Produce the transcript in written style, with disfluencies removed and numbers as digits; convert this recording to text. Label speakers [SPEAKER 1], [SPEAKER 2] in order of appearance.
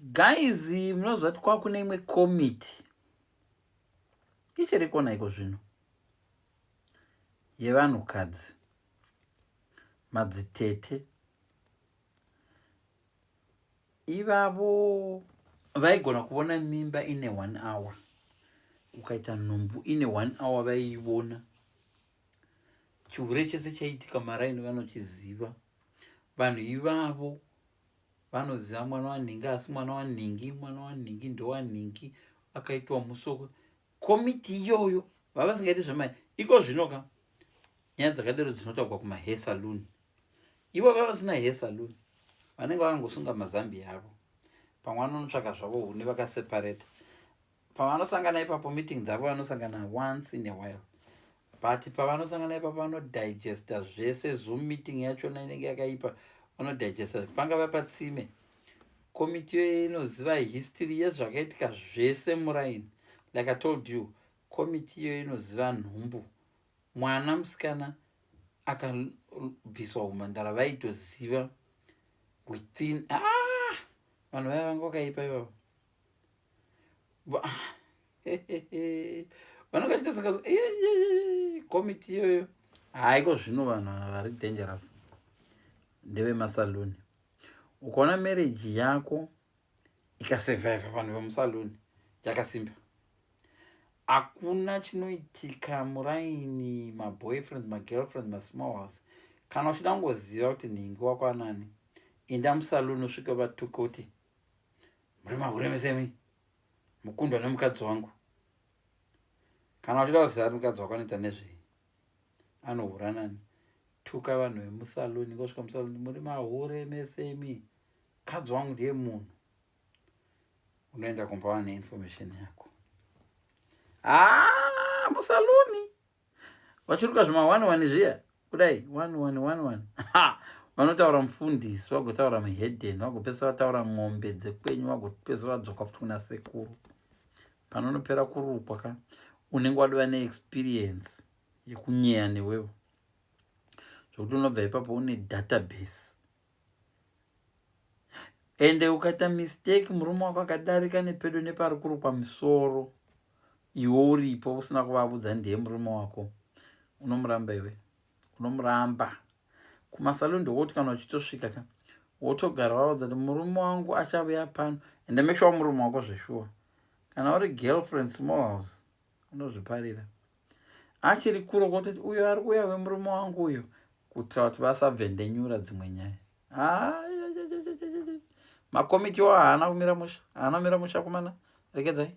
[SPEAKER 1] Guys, munoziva kuti kwakune imwe komiti ichiri kona iko zvino yevanhukadzi, madzitete ivavo vaigona kuvona mimba ine one hour. Ukaita nhumbu ine one hour vaiivona. Chihure chese chaiitika maraini vanochiziva vanhu ivavo. Vanoziva mwana wanhingi asi mwana wanhingi, mwana wanhingi ndowanhingi akaitwa musoko. Komiti iyoyo vavasingaiti zvemai iko zvino ka nyaya dzakadero dzinotaurwa kumahair saloon. Ivo vavasina hair saloon vanenge vakangosunga mazambi avo, pamwe vanonotsvaka zvavo huni vakaseparata. Pavanosangana ipapo, meeting dzavo vanosangana once in a while, but pavanosangana ipapo vanodigesta zvese. Zoom meeting yachona inenge yakaipa. Vanodigesta pangava patsime. Komiti iyoyo inoziva history yezvakaitika zvese muraini. Like I told you, komiti iyoyo inoziva nhumbu, mwana musikana akabviswa umhandara, vaitoziva within. Ah, vanhu vaya vanga vakaipa ivavo, vanonga chiita saka komiti iyoyo haiko. Zvino vanhu vari dangerous ndevemasaluni. Ukaona marriage yako ikasurvive, vanhu vemusaluni yakasimba. Hakuna chinoitika muraini, maboyfriends, magirlfriends, masmall house. Kana uchida kungoziva kuti nhingi wako anani, inda musaluni, usvike vatuke kuti muri mahure mesemi, mukundwa nemukadzi wangu. Kana uchida kuziva kuti mukadzi wako anoita nezvei, anohura nani, tuka vanhu vemusaluni. Ngosvika musaluni, muri mahure mesemi, mukadzi wangu ndiye munhu. Unoenda kumba wane information yako. Ah, musaluni vachiruka zvima one one zviya kudai, one one one one, vanotaura mufundisi, vagotaura muhedhen, vagopesa vataura ng'ombe dzekwenyu, vagopesa vadzoka futi kuna sekuru. Panonopera kurukwa ka, unenge wadova neexperience yekunyeya newevo, zvokuti unobva ipapo une database. Ende ukaita mistake, murume wako akadarika nepedo nepari kurukwa misoro, iwe uripo usina kuvavudza ndiye murume wako, unomuramba iwe, unomuramba. Kumasaluni ndokuti kana uchitosvika ka, wotogara vaudza kuti murume wangu achavuya pano. Ende make sure murume wako zveshuwa. Kana uri girlfriend, small house, unozviparira. Achiri kuro kototi uyo ari kuuya wemurume wangu uyo, kuitira kuti vasabvendenyura dzimwe nyaya. Makomiti wo haana kumira musha, haana kumira musha. Kumana rekedzai.